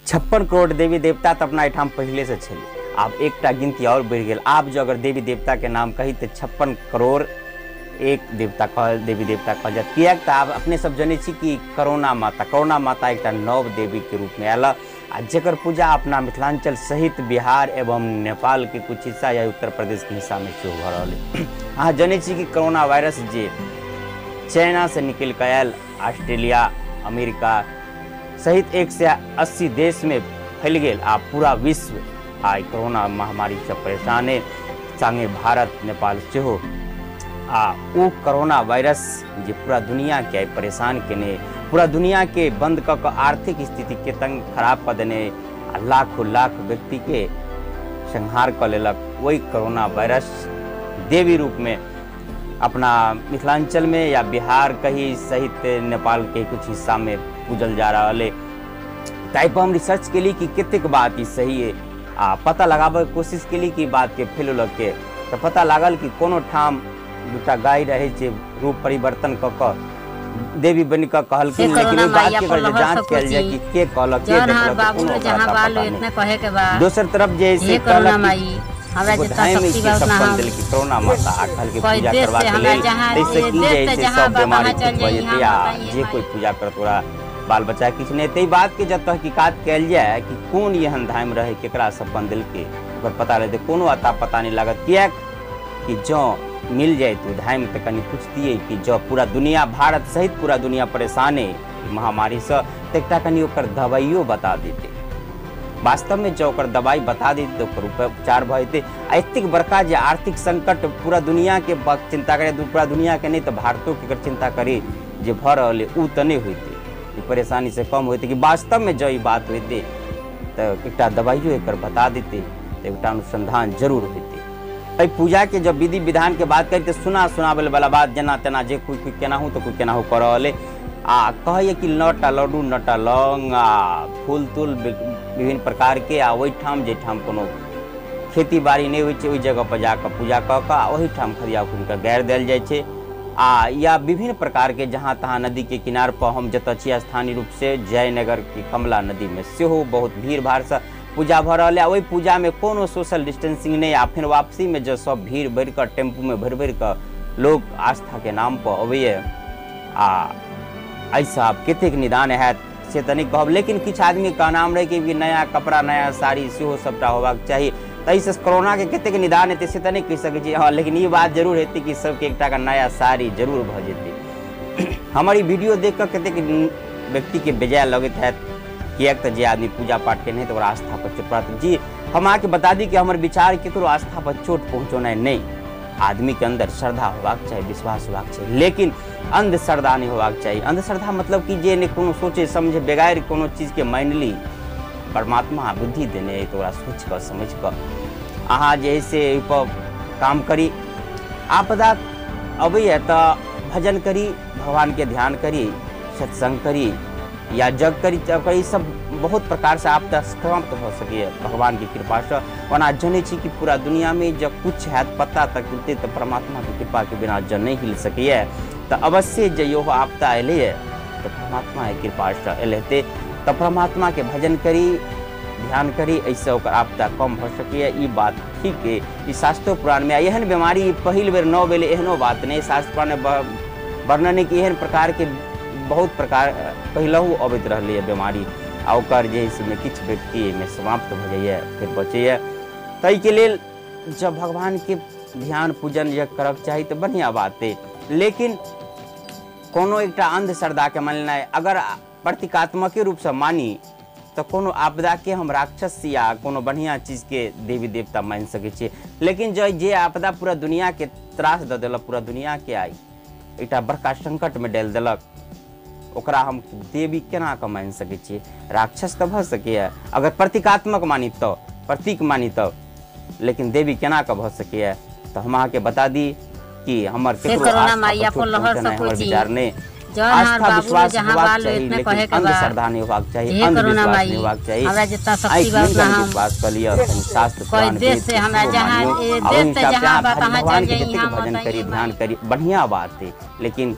56 करोड़ देवी देवता तो अपना एहिठाम पहिलेसँ छलै, आब एकटा गिनती और बढ़ि गेल। आब जो अगर देवी देवता के नाम कही तो 56 करोड़ एक देवता कहल देवी देवता कहल जात। किएक तऽ आब अपने सब जनै छी कि करुणा माता एकटा नव देवी के रूप में आयल आ जकर पूजा अपना मिथिलांचल सहित बिहार एवं नेपाल के कुछ हिस्सा या उत्तर प्रदेश के हिस्सा में सेहो भऽ रहल है। अहाँ जनै छी कि कोरोना वायरस जे चाइना से निकलि कऽ आयल, ऑस्ट्रेलिया, अमेरिका सहित 180 देश में फैल गेल आ पूरा विश्व आइ कोरोना महामारी से परेशान है, संगे भारत नेपाल सेहो। आ ओ कोरोना वायरस जे पूरा दुनिया के आइ परेशान केने, पूरा दुनिया के बंद कऽ कऽ आर्थिक स्थिति के तंग खराब कऽ देने आ लाखों लाख व्यक्ति के संहार कऽ लेलक, वही कोरोना वायरस देवी रूप में अपना मिथिलांचल में या बिहार कही सहित नेपाल के कुछ हिस्सा में पूजल जा रहा है। ताहि पर हम रिसर्च केली कि कतेक बात ई सही है आ पता लगाबे के कोशिश केली कि बात के फैलौलक के, तो पता लागल कि कोनो ठाम दूटा गाय रहे छै रूप परिवर्तन कऽ कऽ देवी बनि कऽ कहलखिन, लेकिन ओहि बात के अगर जांच कयल जाय कि के कहलक के देखलक, कोनो ओकरा पता नहि। दोसर तरफ जे से कहलक करुणा माता आ कहलकै पूजा करबाक लेल, ताहिसँ की जे से सब बीमारी ठीक भऽ जेतै आ जे कोइ पूजा करत ओकरा बाल बच्चा किछु नहि। ताहि बातके जब तहकीकात कयल जाय कि कोन एहन धाम रहै, केकरा सपन देलकै, ओकर पता लगतै, कोनो अता पता नहि लागत। किएक कि जँ मिल जाए तो धाम तो कनि पूछतियै कि जँ पूरा दुनिया भारत सहित पूरा दुनिया परेशान है महामारीसँ, तऽ एकटा कनि ओकर दवाइयो बता देतै। वास्तवमे जँ ओकर दवाइ बता देतै तऽ ओकर उपचार भऽ जेतै। आ एतेक बड़का जे आर्थिक संकट पूरा दुनियाके चिंता करे, पूरा दुनियाके नहि तऽ भारतोके अगर चिंता करी जे भऽ रहल है, ओ तऽ नहि होइतै, ई परेशानी से कम होइतै। कि वास्तवमे जँ ई बात होइतै तऽ एकटा दवाइयो एकर बता देतै तऽ एकटा अनुसंधान जरूर होइतै। एहि पूजा के जब विधि विधान के बात करी तऽ सुना सुनाबै वाला बात जेना तेना जे कोइ कोइ केनाहु तऽ कोइ केनाहु कऽ रहल है। आ कहैए कि 9टा लड्डू, 9टा लौंग आ फूल तूल विभिन्न प्रकार के, आ ओहिठाम जाहिठाम कोनो खेती बाड़ी नहि होइ छै ओहि जगह पर जाकऽ पूजा कऽ कऽ आ ओहिठाम खदिया खुनि कऽ गाड़ि देल जाइ छै। आ या विभिन्न प्रकार के जहाँ तहाँ नदी के किनार पर हम जतऽ छी स्थानीय रूप से जयनगर के कमला नदी में सेहो बहुत भीड़ भाड़सँ पूजा भऽ रहल है। ओहि पूजामे कोनो सोशल डिस्टेंसिंग नहि, आ फेर वापसीमे जँ सब भीड़ भरि कऽ टेम्पूमे भरि भरि कऽ लोक आस्थाके नाम पर अबैए। आ एहिसँ आब कतेक निदान हैत से तऽ नहि कहब, लेकिन किछु आदमीके नाम रहै कि नया कपड़ा नया साड़ी सेहो सबटा होबाक चाही, ताहिसँ कोरोनाके कतेक निदान हेतै से तऽ नहि कहि सकै छी। हँ, लेकिन ई बात जरूर हेतै कि सबके एकटा नया साड़ी जरूर भऽ जेतै। हमर ई वीडियो देख कऽ कतेक व्यक्तिके बेजाय लगैत हैत, किएक तऽ जे आदमी पूजा पाठ के नहि तऽ ओकरा आस्था पर चोट पड़त। जी हम अहाँके बता दी कि हमर विचार केकरो आस्था पर चोट पहुँचौनाइ नहि, आदमी के अंदर श्रद्धा होबाक चाही, विश्वास होबाक चाही, लेकिन अंधश्रद्धा नहीं होबाक चाही। अंधश्रद्धा मतलब कि जे नहि कोनो सोचे समझे बगैर कोनो चीजके मानि ली, परमात्मा बुद्धि देने अइ तऽ ओकरा सोचि कऽ समझि कऽ अहाँ जे है से ओहिपर काम करी। आपदा अबैए तऽ भजन करी, भगवानके ध्यान करी, सत्संग करी या जग करी, तब करी, सब बहुत प्रकार से आपदा समाप्त भऽ सकैए भगवानके कृपासँ। ओना जनै छी कि पूरा दुनियामे जब कुछ हैत पत्ता तक हिलतै तऽ परमात्माके कृपाके बिना जँ नहि हिल सकैए, तऽ अवश्य जे इहो आपदा एलैए तऽ परमात्माके कृपासँ एल हेतै। तऽ परमात्माके भजन करी, ध्यान करी, एहिसँ ओकर आपदा कम भऽ सकैए। ई बात ठीक अइ, ई शास्त्रो पुराणमे एहन बीमारी पहिल बेर न भेलै एहनो बात नहि, शास्त्र पुराणमे वर्णन कि एहन प्रकारके बहुत प्रकार पहिलहु अबैत रहलैए बीमारी, आ ओकर जे है से किछु व्यक्ति एहिमे समाप्त भऽ जाइए फेर बचैए। ताहिके लेल जब भगवानके ध्यान पूजन जे करक चाही तऽ बढ़िआँ बात अइ, लेकिन कोनो एकटा अंधश्रद्धाके माननाइ अगर प्रतीकात्मके रूपसँ मानी तऽ कोनो आपदाके हम राक्षस या कोनो बढ़िआँ चीजके देवी देवता मानि सकै छियै। लेकिन जे आपदा पूरा दुनियाके त्रास दऽ देलक, पूरा दुनियाके आइ एकटा बड़का संकटमे डालि देलक, ओकरा हम देवी केना कऽ मानि सकै छियै? राक्षस तऽ भऽ सकैए अगर प्रतीकात्मक मानी तऽ, प्रतीक मानी तऽ, लेकिन देवी केना कऽ भऽ सकैए? तऽ हम अहाँके बता दी कि हमर केकरो आस्था पर चोट पहुँचेनाइ हमर विचार नहि। आस्था विश्वास होबाक चाही, लेकिन अंधश्रद्धा नहि होबाक चाही, अंधविश्वास नहि होबाक चाही। आँखि मूनि कऽ विश्वास कऽ लिअ, कनि शास्त्र पुराण वेद मानियौ, आ ओहि हिसाबसँ अहाँ भगवानके जतेक भजन करी ध्यान करी, बढ़िआँ बात अइ, लेकिन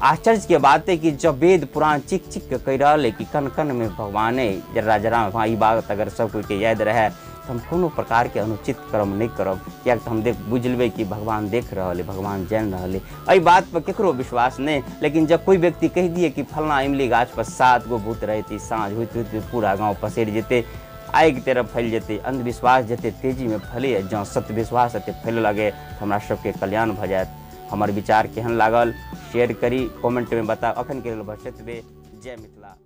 आश्चर्य के बात है कि जब वेद पुराण चिक चिक के कहि रहल है कि कन कन में भगवान है, जरा जरा में, ई बात अगर सब कोई के याद रहे तो हम कोनो प्रकार के अनुचित कर्म नहीं करब, कियाकि तऽ हम देख बुझि लेबै कि भगवान देख रहल है, भगवान जानि रहल है। एहि बात पर केकरो विश्वास नहीं, लेकिन जब कोई व्यक्ति कहि दिए कि फलना इमली गाछ पर 7 गो भूत रहती, साँझ होइत होइत पूरा गाँव पसरि जेतै, आगि तरफ फैल जेतै, अंधविश्वास जते तेजी में फैले, जँ सत्यविश्वास एते फैले लगे तऽ हमरा सबके कल्याण भऽ जायत। हमर विचार केहन लागल शेयर करी, कमेंट में बताउ। अखन के लेल बस एतबे। जय मिथिला।